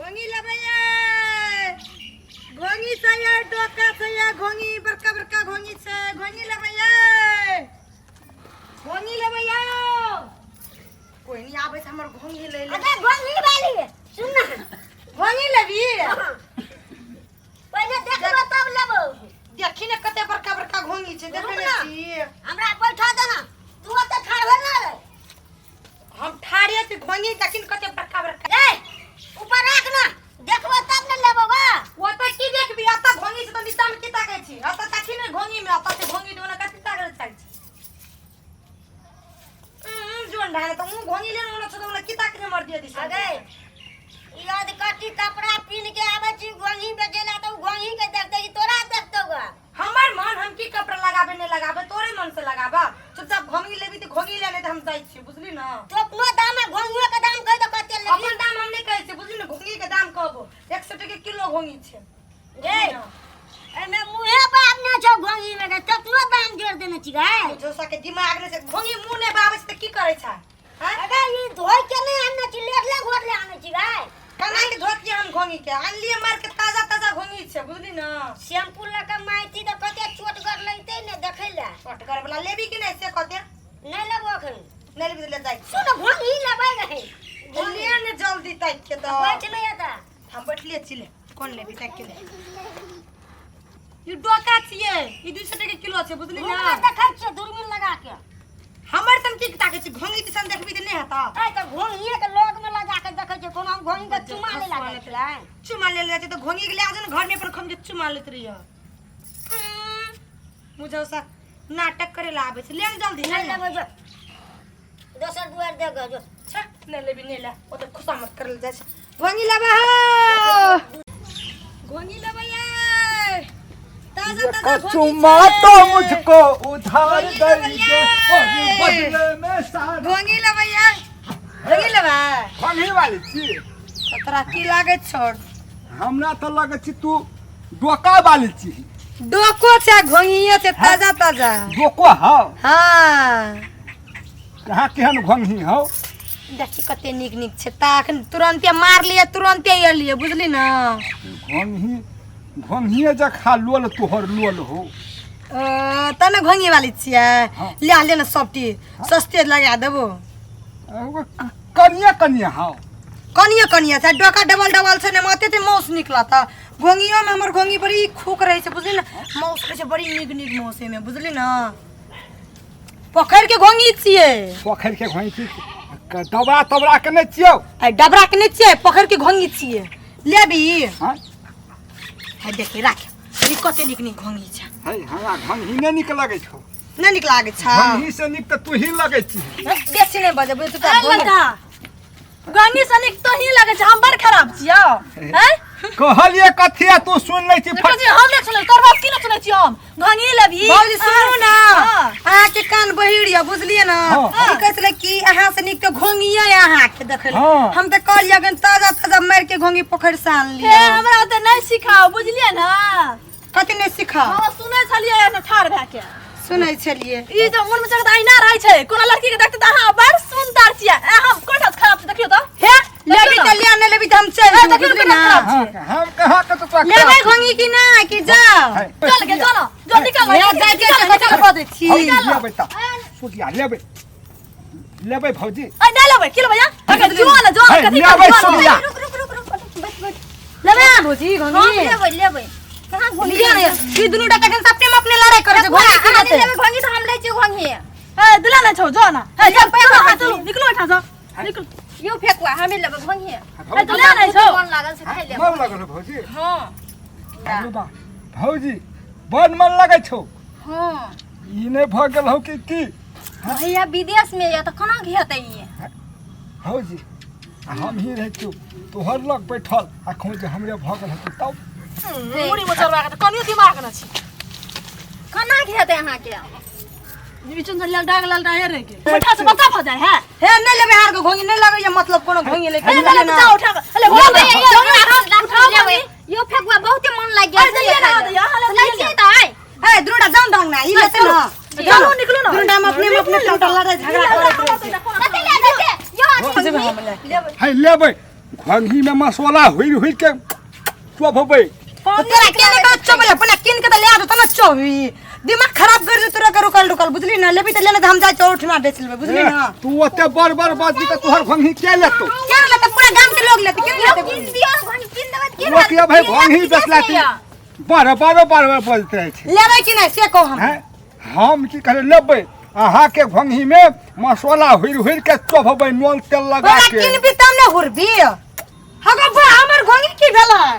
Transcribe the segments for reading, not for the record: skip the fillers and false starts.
घोंघी लेबै ये घोंघी छै ये डोका छै ये घोंघी बड़का बड़का घोंघी छै घोंघी लेबै ये घोंघी लेबै ये कोई नहीं आबै छै हमर घोंघी लै ले। अरे घोंघी वाली सुन ना। घोंघी लेबी? पहिले देखबो तब लेबो। देखी ने कते बड़का बड़का घोंघी छै, देखै रुक ने ना। छी। हमरा बैठा दे ना, तू ओते ठाढ़ भेल ना रे। हम ठाढ़े छी, घोंघी देखी ने कते बड़का बड़का। ए ऊपर राख ना, देखबो तब ने लेबो बा। ओतऽ की देखबी? ओतऽ घोंघी छै तऽ नीचा मे की ताकै छी? ओतऽ ताकी ने घोंघी मे, ओतऽ छै घोंघी तऽ ओना कथी ताकै चाहै छी? जोन ढाले तऽ ऊ घोंघी लेने ओना छै तऽ ओना की ताकै मर दिए दिस। अगे याद कटी कपड़ा पीन के आबै छी घोंघी बेचै ला तऽ उ घोंघी के देखते कि तोरा देखतौ गा? हमर मन, हम की कपड़ा लगाबे नहीं लगाबे तोरे मन से लगाबा। चुपचाप घोंघी लेबी तऽ घोंघी ले, नहीं तऽ हम जाइ छी, बुझली ना? तो अपनो दाम है, घोंघियो के दाम कहि दे कते लेबी। अपन दाम हम नहीं कहै छी, बुझली ना? घोंघी के दाम कहबो, 100 टके किलो घोंघी छै। गे एमे मुहे बाप ने छौ घोंघी में के तकनो दाम जोड़ देने छी गे। जोसा के दिमाग ने छै, घोंघी मुंह नहि बाबै छै तऽ की करै छै? हैं? अगे ई धोइ के नहीं आनने छी, लेटले घोटले आनै छी गे। केना के धोतियै हम घोंघी के? आनलियै मार के, ताजा ताजा घोंघी छै, बुझली ना? शैम्पू लऽ के मारती तऽ कते चोटगर लगतै ने देखै लए। चोटगर वाला लेबी कि नहि से कह दे। नहि लेबो अखन। नहि लेबी तऽ ले जाइ छी। सुन, घोंघी लेबै रहे। ले ने जल्दी ताकि के तऽ। बैठ नहि एतऽ। हम बैठले छी, ले कोन लेबी ताकि के ले। ई डोका छियै, ई 200 टके किलो छै, बुझली ना? हमरा देखै छियै दूरबीन लगा के। हमर सन की ताकै छी? घोंघी दिसन देखबी तऽ नहि हेतौ। ऐ तऽ घोंघिए के लग में लगा के देखै छियै, कोनो हम घोंघी के चुमा ले लागै छियै? चुमा ले जाइ छै तऽ घोंघी के ले आ जो ने घर में, अपन खम के चुमा लेत रहियै। मुझौसा नाटक करे ला आबै छै। ले ने जल्दी। नहि लेबै, जो दोसर दुआर देख जो। छे, नहि लेबी नहि ले, ओते खुशा मत करे ले जाइ छै। घोंघी लेबै हो, घोंघी लेबै ये, ताजा ताजा घोंघी चुमा छै। तो मुझको उधार घोंघी दे लेबै दे और ये। बदले में सारा। घोंघी लेबै ये, घोंघी लेबै। घोंघी वाली छी? तऽ तोरा की लागै छौ? हमरा तऽ लगै छी तू डोका वाली छी। डोको छै आ घोंघियो छै, ताजा ताजा। डोको हौ? हाँ। कहाँ केहन घोंघी हौ? देखी कते नीक नीक छै, ता अखन तुरन्ते मारलियै, तुरन्ते एलियै, बुझली ने? घोंघी घोंघिए जखा लोल तोहर लोल हो। ओ, त ने घोंघी वाली छियै। हाँ। ले ले ने, सबटी सस्ते लगा देबो। कनिए कनिए हौ? कनिए कनिए छै, डोका डबल डबल छै ने, एते माउस निकलत। घोंघियोमे हमर घोंघी बड़ी खूक रहै छै, बुझली ने? माउस रहै छै बड़ी नीक नीक माउस एहिमे, बुझली ने? पोखरि के घोंघी छियै। पोखरि के घोंघी छी, डबरा तबरा के नहि छियौ? आ डबरा के नहि छियै, पोखरि के घोंघी छियै। लेबी? हाँ। है देखी, राख, ई कते नीक नीक घोंघी छै। है, हमरा घोंघी नहि नीक लगै छौ। नहि नीक लागै छै? घोंघी से नीक तऽ तू ही लगै छी। बेसी नहि बजबै तू तऽ। लड़का, गंगी से नीक तो ही लगे छै, हम बड़ खराब छियौ हैं? कहलिए कथी आ तू सुन लै छी। देखो जी, हम नहि सुनै, तोर बाप की नहि सुनै छियौ हम। घंगी लेबही? बाबूजी, सुनू ना। हाँ। अहाँके कान बहिर यऽ, बुझलियै ने? हाँ। ई कहै छलै कि अहाँ से नीक तऽ घोंघिये यऽ अहाँके देखै लए। हाँ। हम तऽ कहलियै अखन ताजा ताजा मारि के घोंघी पोखरि से हे आनलियै। हमरा ओते नहि सिखाओ, बुझलियै ने? कथी नहि सिखाओ? हम सुनै छलियै ने ठाढ़ भए के। सुनै छलियै? ई जे मन में जगत आईना रहै छै, कोनो लड़की के देखते तऽ अहाँ बड़ सुंदर छियै। ए, हम कोन खराब छै देखियौ तऽ। हे, लेबी तऽ लिअ, नहि लेबी तऽ हम चलि ए, जेबै, देखियौ बुझली केना ने? खराब हाँ, हम कहाँ के तो लेबै घोंघी कि नहि कि जाउ? चल के चलो, जो निकल। हे, जाइ के छै, कथी कऽ दै छी? लेबै तऽ सुधिया लेबै, लेबै भौजी। ए, नहि लेबै, की लेबै या? अगर जो ने जो। हे, कथी लेबै करबै? सुधिया। रुक रुक रुक रुक, बैठ बैठ। लेबै अहाँ भौजी हम घोंघी? लेबै लेबै, कहाँ घोंघी? लिअ ने, ई दुनू टा तखन सबटे में अपने लड़ाई करै छै, घोंघी की अहाँ लेतै? लेबै घोंघी तऽ हम लै छियै घोंघी। ए, दिला नहि छौ, जो ना। ए, चल चलो, हाँ, चलू, निकलो एठाम सँ, निकलो। यौ फेकुआ, हमे लेबै घोंघी। ए, दिला नहि छौ। मन लागल से खाइ लेबै। मन लगल हौ भौजी? हँ। अरे बा भौजी, बड़ मन लगै छौ। हँ। ई नहि भऽ गेल हौ कि की? भैया विदेश में यऽ तऽ केना हेतै ई? भौजी, आ हम ही रहै छियौ तोहर लग बैठल, आ कहूँ जे हमरे भऽ गेल हेतै तब? मुड़ी मोचरवा के तऽ कनियो दिमाग न छी। केना हेतै अहाँके? बीचन से ललटा के ललटा हे रहि गेल, बैठा से बच्चा भऽ जाइ है। हे, नहि लेबै हार के घोंघी, नहि लगैया मतलब कोनो घोंघी लेके। ए, चल जा, उठा के अले हो। लेबै, यौ, उठाओ लेबै। घोंघी। यौ फेकुआ, बहुते मन लागि गेल। अरे, चलिए ना, यहाँ ले लै छियै तऽ आइ। ए, दुनू टा जाउ ने ना, ई लेतै ना। चलू, निकलू ना। दुनू टा हम अपने में अपने टोटल लड़ाई झगड़ा करैत रहै छै। कते ले जेतै यौ? जेबै हम ले। है, लेबै। घंघी में मसाला हुर हुर के चोभबै। तो तोरा के ने कहो चोबले अपना किन के त ले आ त न चोबी। दिमाग खराब कर दे तोरा के। रुकल रुकल, बुझली ना? लेबी त ले, ना त हम जाय चौठ उठना बेच लेबै, बुझली ना? तू ओते बड़ बड़ बाजी त तोहर घंघी के लेतो? के लेते? पूरा गाम के लोग लेते। के लेते? किन दियो घोंघी, किन देबै त के? लोक ये भाई घंघी बेचला ती बड़ बड़ बड़ बड़ बोलते रहै छै। लेबै कि नहीं से कहो हम। हैं? हम की करे लेबै अहाँके घंघी में मसाला हुर हुर के चोभबै नून तेल लगा तोरा के। किन भी तब ने हुरबी। हगो बा, हमर घोंघी की भेल है?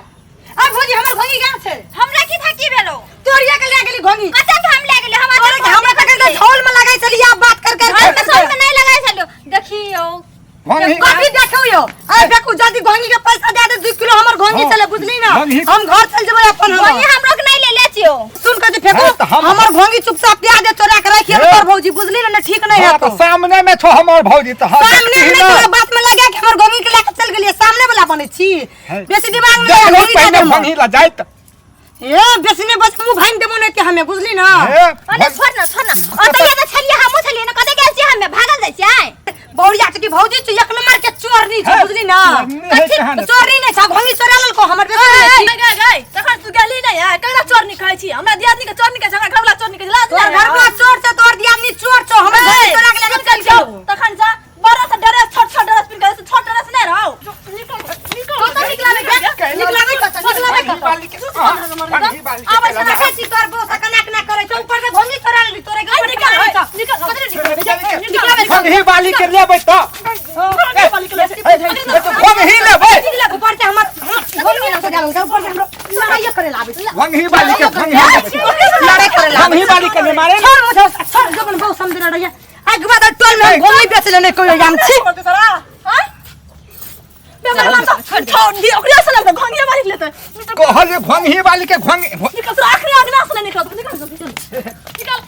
आ भौजी, हमर घोंघी कहाँ छै? हमरा की था, की भेलो? तोरिया के ले गेली घोंघी। कसम हम ले गेली? हम तोरे के हमरा तक झोल में लगाई छली आ बात कर कर। घर में सब में नहीं लगाई छलियो, देखियो। घंघी कथी देखौ यो? आ देखू, जल्दी घोंघी के पैसा दे दे। 2 किलो हमर घोंघी हाँ। चले, बुझली ना? घोंघी- हम घर चल जेबै अपन हम। घोंघी हमरो के नहीं ले ले छियो। सुन के जे फेंको। हाँ, तऽ हम- हमर घोंघी चुपचाप दे दे, चोरा के राखिए हे। तोर भौजी, बुझली ना? ना ठीक नहीं हाँ, है तऽ तो सामने में छो हमर भौजी तऽ हाँ, सामने देखती में ना। तोरा बात में लगा के हमर घोंघी के लेके चल गेलिए। सामने वाला बनै छी। है। बेसी दिमाग में देख लगा, लो घोंघी दे पहिने दे हमर। घंघी ला जाइत। ए बेसी ने बस मुंह भांग देबो नहीं हमें, बुझली ना? हे, अरे छोड़ ना, छोड़ ना। ओतऽ ये तऽ छलियै, हमहूँ छलियै ना। कतऽ गेल छियै? हमे भागल जाइ छियै? बौरिया के भौजी छी, एक नंबर के चोरनी छै। हे, बुझली ना? चोरनी है कहाँ ने? चोरनी नहीं छै, घोंघी चोरा लेलको हमर। बेसी नहीं छी। गए गए गए, तखन तू गेली नहीं है, केना चोरनी कहै छी? हमरा दियादनी के चोरनी कहै छै, हमरा घरवला चोरनी कहै छै, लाज तोर नहि घर वाला चोर छै, तोर दियादनी चोर छौ। हमर घोंघी चोरा के लेके चल गेलौ। तखन जा बड़ा सा ड्रेस, छोट छोट ड्रेस पिन के, छोट ड्रेस नहीं रहो। निकल निकल। कतऽ निकलाबै गे? निकलाबै कतऽ? निकलाबै घंघी कतऽ? वाली के- हाँ, घंघी वाली के आबै केला छै, देखै छी तोर बौसा कना कना करै छै। ऊपर से घोंघी चोरा लेली तोरे के। निकल निकल। निकलाबै। घंघी वाली के लेबै तऽ घंघी लेबै। ऊपर से हमर घोंघी ना सजा लेलकै, ऊपर से हमरो लड़ाइए करे ला आबै छै। घंघी वाली के घंघी लेबै। लड़ाई करे ला। घंघी वाली के ने मारे। छोड़ मुझे, छोड़। जोगन बहु समझ रहिए एक बाद टोल में घोंघी बेच लेने कोई जाम छी। ओकरे से लगता घोंघिया वाली के लेते। कहल जे घंघी वाली के घंघी निकल तोरा आखिरी आगना से निकल, निकल निकल निकल।